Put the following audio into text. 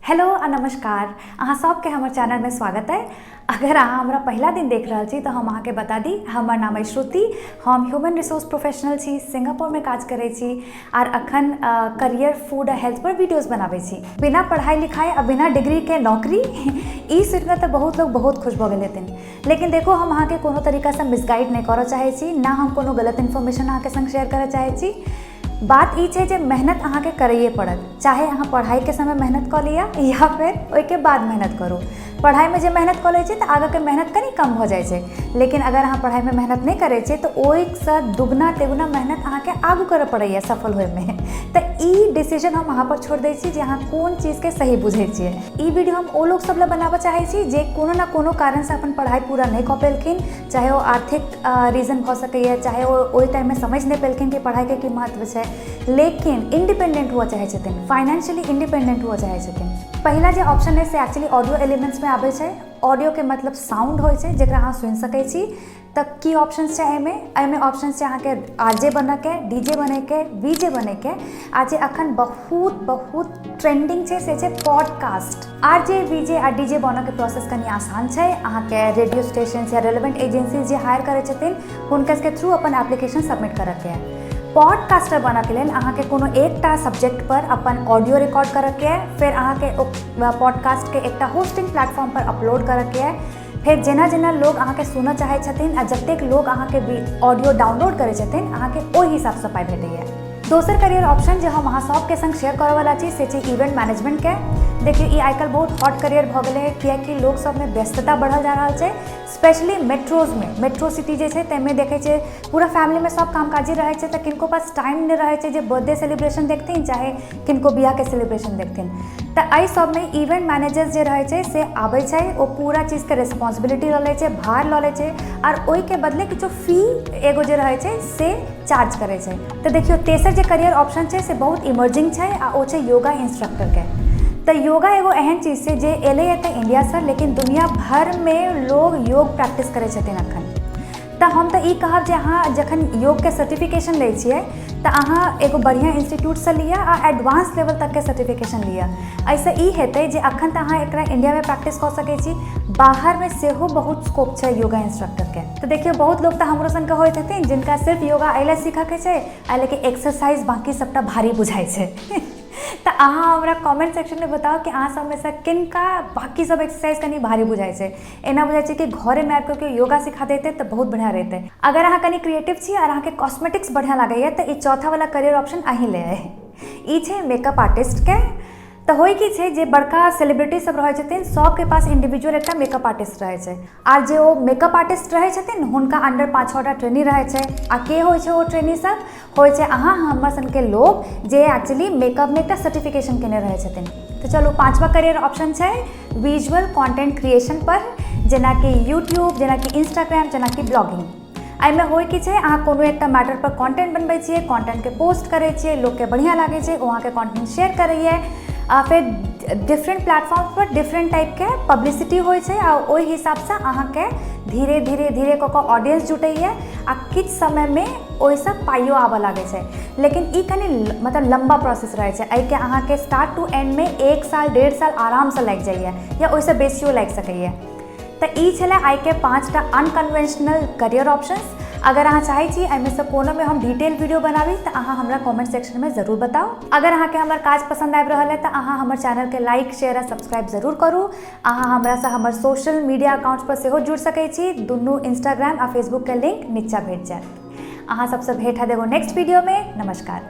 Hello आ नमस्कार, अहाँ सबके हमर चैनलमे स्वागत अइ। अगर अहाँ हमरा पहिला दिन देख रहल छी तऽ हम अहाँके बता दी, हमर नाम अइ श्रुति। हम ह्यूमन रिसोर्स प्रोफेशनल छी, सिंगापुरमे काज करै छी आर अखन करियर, फूड आ हेल्थ पर वीडियोज बनाबै छी। बिना पढ़ाई लिखाई आ बिना डिग्रीके नौकरी, ई सुनिकऽ तऽ बहुत लोग बहुत खुश भऽ गेल हेथिन। लेकिन देखो, हम अहाँके कोनो तरीकासँ मिसगाइड नहि करऽ चाहै छी, ना हम कोनो गलत इन्फॉर्मेशन अहाँके संग शेयर करऽ चाहै छी। बात ई छै जे मेहनत अहाँके करैए पड़त, चाहे अहाँ पढ़ाइके समय मेहनत कऽ लिअ या फेर ओहिके बाद मेहनत करू। पढ़ाइमे जे मेहनत कऽ लै छै तऽ आगाँके मेहनत कनि कम भऽ जाइ छै, लेकिन अगर अहाँ पढ़ाइमे मेहनत नहि करै छियै तऽ ओहिसँ दुगुना तेगुना मेहनत अहाँके आगू करऽ पड़ैए सफल होइमे। तऽ ई डिसीजन हम अहाँ पर छोड़ि दै छी जे अहाँ कोन चीजके सही बुझै छियै। ई वीडियो हम ओ लोक सब लए बनाबऽ चाहै छी जे कोनो ने कोनो कारणसँ अपन पढ़ाइ पूरा नहि कऽ पेलखिन, चाहे ओ आर्थिक रीजन भऽ सकैए, चाहे ओ ओहि टाइममे समझि नहि पेलखिन कि पढ़ाइके की महत्व छै, लेकिन इंडिपेंडेंट हुअ चाहै छथिन, फाइनेंशियली इंडिपेंडेंट हुअ चाहै छथिन। पहिला जे ऑप्शन अइ से एक्चुअली ऑडियो एलिमेंट्समे आबै छै। ऑडियोके मतलब साउंड होइ छै जकरा अहाँ सुनि सकै छी। तऽ की ऑप्शंस छै एहिमे? एहिमे ऑप्शंस छै अहाँके आर जे बनऽके, डी जे बनैके, वी जे बनैके, आ जे अखन बहुत बहुत ट्रेंडिंग छै से छै पॉडकास्ट। आर जे, वी जे आ डी जे बनऽके प्रोसेस कनि आसान छै। अहाँके रेडियो स्टेशन या रेलेवेंट एजेंसी जे हायर करै छथिन, हुनका सबके थ्रू अपन एप्लीकेशन सबमिट करऽके है। पॉडकास्टर बनऽके लेल अहाँके कोनो एकटा सब्जेक्ट पर अपन ऑडियो रिकॉर्ड करऽके है, फेर अहाँके ओ पॉडकास्टके एकटा होस्टिंग प्लेटफॉर्म पर अपलोड करऽके है। फेर जेना जेना लोग अहाँके सुनऽ चाहै छथिन आ जतेक लोग अहाँके ऑडियो डाउनलोड करै छथिन, अहाँके ओहि हिसाबसँ पाइ भेटैए। दोसर करियर ऑप्शन जे हम अहाँ सबके संग शेयर करऽवला छी से छै इवेंट मैनेजमेंटके। देखियौ, ई आइ काल्हि बहुत हॉट करियर भऽ गेलै है, कियाकि लोक सबमे व्यस्तता बढ़ल जा रहल छै, स्पेशली मेट्रोजमे। मेट्रो सिटी जे छै ताहिमे देखै छियै पूरा फैमिलीमे सब कामकाजी रहै छै, तऽ किनको पास टाइम नहि रहै छै जे बर्थडे सेलिब्रेशन देखथिन, चाहे किनको बियाहके सेलिब्रेशन देखथिन। तऽ एहि सबमे इवेंट मैनेजर जे रहै छै से आबै छै, ओ पूरा चीजके रेस्पॉन्सिबिलिटी लऽ लै छै, भार लऽ लै छै आर ओहिके बदले किछु फी एगो जे रहै छै से चार्ज करै छै। तऽ देखियौ, तेसर जे करियर ऑप्शन छै से बहुत इमर्जिंग छै आ ओ छै योगा इंस्ट्रक्टरके। तऽ योगा एगो एहन चीज छै जे एलैए तऽ इंडियासँ, लेकिन दुनिया भरिमे लोग योग प्रैक्टिस करै छथिन अखन। तऽ हम तऽ ई कहब जे अहाँ जखन योगके सर्टिफिकेशन लै छियै तऽ अहाँ एगो बढ़िआँ इंस्टीट्यूटसँ लिअ आ एडवांस लेवल तकके सर्टिफिकेशन लिअ। एहिसँ ई हेतै जे अखन तऽ अहाँ एकरा इंडियामे प्रैक्टिस कऽ सकै छी, बाहरमे सेहो बहुत स्कोप छै योगा इंस्ट्रक्टरके। तऽ देखियौ, बहुत लोक तऽ हमरो सनके होइत हेथिन जिनका सिर्फ योगा एहि लए सीखऽके छै, एहि लए कि एक्सरसाइज बाँकी सबटा भारी बुझाइ छै। तऽ अहाँ हमरा कमेंट सेक्शनमे बताउ कि अहाँ सबमेसँ किनका बाँकी सब एक्सरसाइज कनि भारी बुझाइ छै, एना बुझाइ छै कि घरेमे आबि कऽ केओ योगा सिखा देतै तऽ बहुत बढ़िआँ रहितै। अगर अहाँ कनि क्रिएटिव छी आओर अहाँके कॉस्मेटिक्स बढ़िआँ लागैए तऽ ई चौथा वाला करियर ऑप्शन अहीं ले अइ। ई छै मेकअप आर्टिस्टके। तऽ होइ की छै, जे बड़का सेलिब्रिटी सब रहै छथिन सबके पास इंडिविजुअल एकटा मेकअप आर्टिस्ट रहै छै, आर जे ओ मेकअप आर्टिस्ट रहै छथिन हुनका अंडर 5-6 टा ट्रेनी रहै छै। आ के होइ छै ओ ट्रेनी सब? होइ छै अहाँ हमर सनके लोग जे एक्चुअली मेकअपमे एकटा सर्टिफिकेशन केने रहै छथिन। तऽ चलू, पाँचवा करियर ऑप्शन छै विजुअल कंटेंट क्रिएशन पर, जेनाकि यूट्यूब, जेनाकि इंस्टाग्राम, जेनाकि ब्लॉगिंग। एहिमे होइ की छै, अहाँ कोनो एकटा मैटर पर कंटेंट बनबै छियै, कंटेंटके पोस्ट करै छियै, लोकके बढ़िआँ लागै छै, ओ अहाँके कंटेंट शेयर करैए आ फेर डिफरेंट प्लेटफॉर्म पर डिफरेंट टाइपके पब्लिसिटी होइ छै आ ओहि हिसाबसँ अहाँके धीरे धीरे धीरे कऽ कऽ ऑडियंस जुटैए आ किछु समयमे ओहिसँ पाइयो आबऽ लागै छै। लेकिन ई कनि मतलब लम्बा प्रोसेस रहै छै। एहिके अहाँके स्टार्ट टू एंडमे एक साल 1.5 साल आरामसँ लागि जाइए या ओहिसँ बेसियो लागि सकैए। तऽ ई छलै आइके 5टा अनकन्वेंशनल करियर ऑप्शंस। अगर अहाँ चाहै छी एहिमे कोनोमे हम डिटेल वीडियो बनाबी तऽ अहाँ हमरा कमेंट सेक्शनमे जरूर बताउ। अगर अहाँके हमर काज पसन्द आबि रहल है तऽ अहाँ हमर चैनलके लाइक, शेयर आ सब्सक्राइब जरूर करू। अहाँ हमरासँ हमर सोशल मीडिया अकाउंट्स पर सेहो जुड़ि सकै छी। दुनू इंस्टाग्राम आ फेसबुकके लिंक नीचा भेट जायत। अहाँ सबसँ भेंट हैत एगो नेक्स्ट वीडियोमे। नमस्कार।